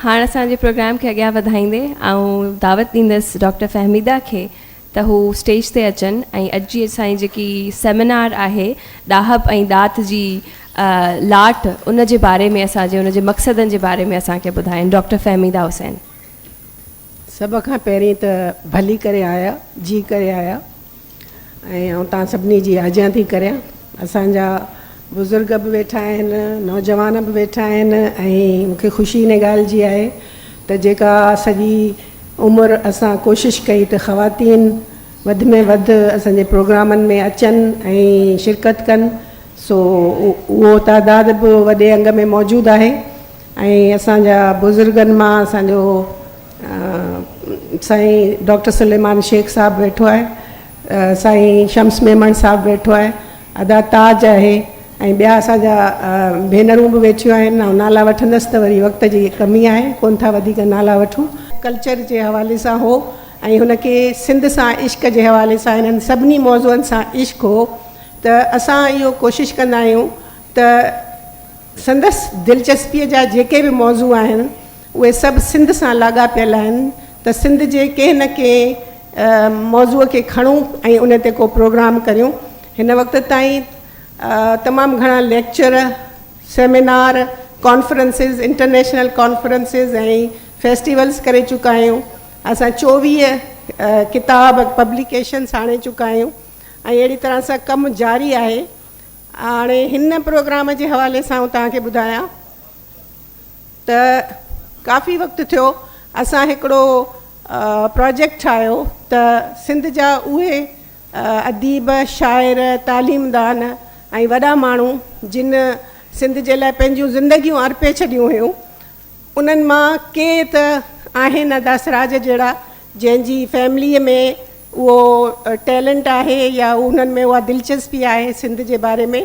هاڻ اسان جي پروگرام کي اڳيان وڌائيندي آئون دعوت ڏيندس ڊاڪٽر فهميده کي ته هو اسٽيج تي اچن ۽ اڄ جي اسان جي جيڪي سيمينار آهي ڏاهپ ۽ ڏات جي لاٽ ان جي باري ۾ اسان جي ان جي مقصدن جي باري ۾ اسان کي ٻڌائين ڊاڪٽر فهميده حسين. سڀ کان پهرين ته ڀلي ڪري آيا جي ڪري آيا. ۽ آئون توهان سڀني جي آجيان ٿي ڪريان. اسان جا بزرگ به ويٺا آهن، نوجوان به ويٺا آهن ۽ مون کي خوشي ان ڳالهه جي آهي ته جيڪا سڄي عمر اسان ڪوشش ڪئي ته خواتين وڌ ۾ وڌ اسان جي پروگرامن ۾ اچن ۽ شرڪت ڪن سو اهو تعداد به وڏي انگ ۾ موجود آهي ۽ اسان جا بزرگن مان اسان جو سائين ڊاڪٽر سليمان شيخ صاحب ويٺو آهي، سائين شمس ميمڻ صاحب ويٺو آهي، ادا تاج آهي ۽ ٻيا اسان جا ڀينرون به ويٺيون آهن، آئون نالا وٺندس ته وري وقت جي ڪمي آهي ڪونه ٿا وڌيڪ نالا وٺون. ڪلچر جي حوالي سان هو ۽ هن کي سنڌ سان عشق جي حوالي سان انهن سڀني موضوعن سان عشق هو ته اسان اهو ڪوشش ڪندا آهيون ته سندس دلچسپيء جا جيڪي به موضوع آهن اهي سڀ سنڌ سان لاڳاپيل آهن ته سنڌ جي ڪنهن نه ڪنهن موضوع کي کڻون ۽ ان تي ڪو پروگرام ڪريون. هن وقت تائين تمام گهڻا lecture, seminar, conferences, international conferences ۽ festivals ڪري چڪا آهيون. اسان 24 ڪتاب پبليڪيشنس آڻي چڪا آهيون ۽ اهڙي طرح سان ڪم جاري آهي. هاڻي هن پروگرام جي حوالي سان آئون توهان کي ٻڌايان ته ڪافي وقت ٿيو اسان هڪڙو پراجيڪٽ ٺاهيو ته سنڌ جا اهي اديب، شاعر، تعليمدان ۽ وڏا ماڻهو جن سنڌ جي لاء پنهنجون زندگيون ارپي ڇڏيون هيون انهن مان ڪي ته آهن ادا سراج جهڙا جنهن جي فيمليء ۾ اهو ٽيلنٽ آهي يا انهن ۾ اها دلچسپي آهي سنڌ جي باري ۾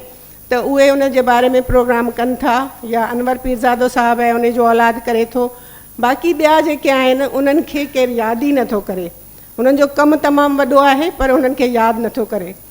ته اهي ان جي باري ۾ پروگرام ڪن ٿا يا انور پيرزادو صاحب ۽ ان جو اولاد ڪري ٿو باقي ٻيا جيڪي آهن انهن کي ڪير ياد ئي نٿو ڪري انهن جو ڪم تمام وڏو آهي پر انهن کي ياد نٿو ڪري.